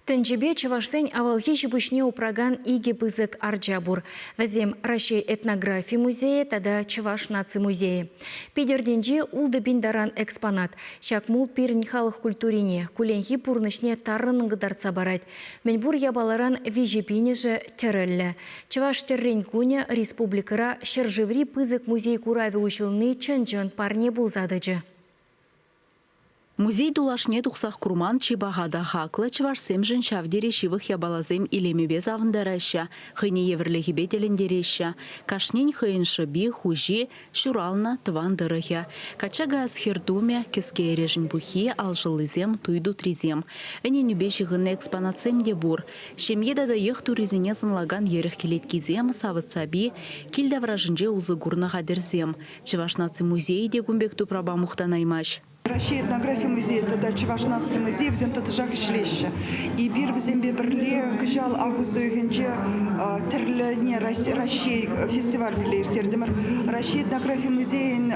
Тӗнчипе чӑвашсен авалхи ҫи-пуҫне упракан икӗ пысӑк арча пур. Вӗсем Раҫҫей этнографи музейӗ тата Чӑваш наци музейӗ. Питӗртинчи 6000 таран экспонат. Ҫак мул пирӗн халӑх культурине, кулленхи пурнӑҫне тарӑннӑн кӑтартса парать. Мӗнпур япаларан виҫӗ пинӗшӗ тӗрӗллӗ. Чӑваш тӗррин кунӗ республикӑра ҫӗршыври пысӑк музей куравӗ уҫӑлни чӑн-чӑн парне пулса тӑчӗ. Музей тулашне тухсах курман чи паха та хаклӑ чӑвашсемшӗн ҫав тери ҫывӑх япаласем илемӗпе савӑнтараҫҫӗ, хӑйне евӗрлӗхӗпе тӗлӗнтереҫҫӗ. Кашнин хӑйӗн шӑпи, хуҫи, ҫуралнӑ тӑван тӑрӑхӗ. Качча каяс хӗр тумӗ, кӗске эрешӗн пуххи, алшӑллисем, туй тутрисем. Ӗненӳпе ҫыхӑннӑ экспонатсем те пур. Ҫемье тата йӑх туррисене сӑнлакан йӗрӗх кӗлеткисем, савӑт-сапи, кил таврашӗнче усӑ курнӑ хатӗрсем. Чӑваш наци музейӗ те кун пек тупрапа мухтанаймасть. Раҫҫей этнографи музейӗ тата Чӑваш наци музейӗ вӗсем тӑтӑшах ӗҫлеҫҫӗ. Эпир вӗсемпе пӗрле кӑҫал август уйӑхӗнче тӗрлӗне Раҫҫей фестиваль пӗрле ирттертӗмӗр. Раҫҫей этнографи музейӗн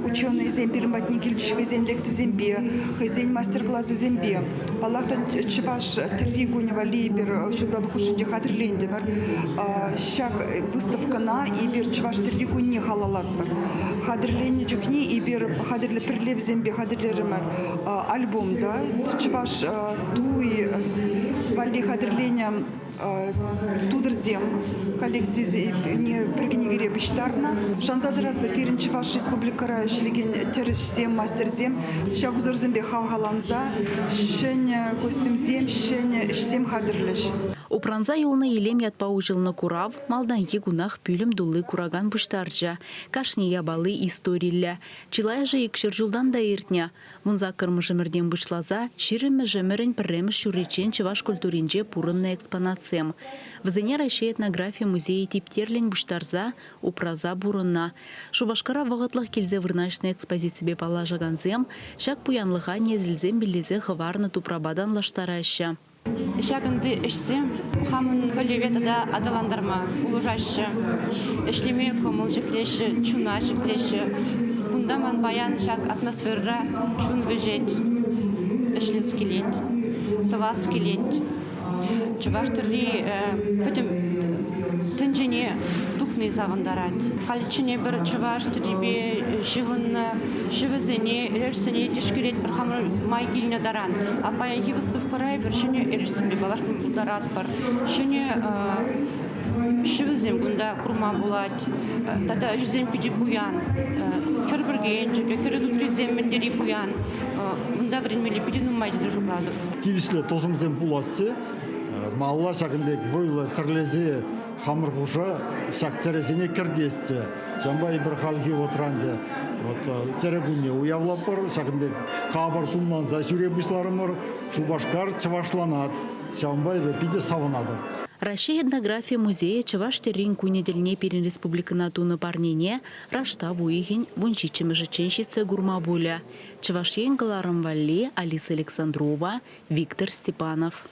ученӑйсем пирӗн патне килчӗҫ хӑйсен лекцисемпе, хӑйсен мастер-класӗсемпе. Паллах та, чӑваш тӗрри кунӗ валли эпир ҫулталӑк хушшинче хатӗрлентӗмӗр. Ҫак выставкӑна эпир чӑваш тӗрри кунне халаллатпӑр. Хатӗрленнӗ чухне эпир хатӗрле пӗрлевсемпе хатӗрлерӗмӗр альбом та, чӑваш туй валли хатӗрленӗ тутӑрсем коллекцисене пӗр кӗнекере пуҫтарнӑ. Шанса тӑратпӑр, пирӗн Чӑваш Республикӑра ӗҫлекен тӗрӗҫсем, мастерсем ҫак узорсемпе хавхаланса ҫӗнӗ костюмсем, ҫӗнӗ ӗҫсем хатӗрлӗҫ. Упранса юлнӑ илем ятпа уҫӑлнӑ курав малтанхи кунах пӳлӗм тулли куракан пуҫтарчӗ. Кашни япали историллӗ. Чылайӑшӗ икҫӗр ҫултан та иртнӗ. Вунсаккӑрмӗш ӗмӗртен пуҫласа ҫирӗммӗш ӗмӗрӗн пӗрремӗш ҫурриччен чӑваш культуринче пурӑннӑ экспонатсем. Вӗсене Раҫҫей этнографи музейӗ типтерлӗн пуҫтарса, упраса пурӑннӑ. Шупашкара вӑхӑтлӑх килсе вырнаҫнӑ экспозиципе паллашакансем ҫак пуянлӑха несӗлсем пиллесе хӑварнӑ тупрапа танлаштараҫҫӗ. Ҫакӑнти ӗҫсем хамӑн пӗлӗве тата аталантарма пулӑшаҫҫӗ, ӗҫлеме кӑмӑл ҫӗклеҫҫӗ, чуна ҫӗклеҫҫӗ. Кунта ман паян ҫак атмосферӑра чун вӗҫет, ӗҫлес килет, тӑвас килет. Чӑваш тӗрри пӗтӗм тӗнчене тухни савӑнтарать. Халиччен эпир чӑваш тӗррипе ҫыхӑннӑ ҫӗвӗсене, эрешсене тишкеретпӗр хамӑр май килнӗ таран. А паянхи выставкӑра эпир ҫӗнӗ эрешсемпе паллашма пултаратпӑр. Ҫӗнӗ ҫӗвӗсем кунта курма пулать. Тата ӗҫӗсем питӗ пуян. Хӗр пӗркенчӗкӗ, кӗрӳ тутрисем мӗн тери пуян. Унта вӗренмелли питӗ нумай тесе шутлатӑп. Тивӗҫлӗ тӑсӑмсем пуласси малалла ҫакӑн пек вӑйлӑ тӗрлесе хамӑр хуша ҫак тӗрӗсене кӗртесчӗ. Ҫавӑнпа эпир хальхи вӑхӑтра ӗнтӗ вот тӗрӗ кунне уявлатпӑр, ҫакӑн пек капӑр тумланса ҫӳре пуҫларӑмӑр. Шупашкар чӑвашланать. Ҫавӑнпа эпӗ питӗ савӑнатӑп. Раҫҫей этнографи музейӗ Чӑваш тӗррин кунӗ тӗлне пирӗн республикӑна тунӑ парнене раштав уйӑхӗн вунҫиччӗмӗшӗччен ҫитсе курма пулӗ. Чӑваш Ен кӑларӑм валли Алиса Александрова, Виктор Степанов.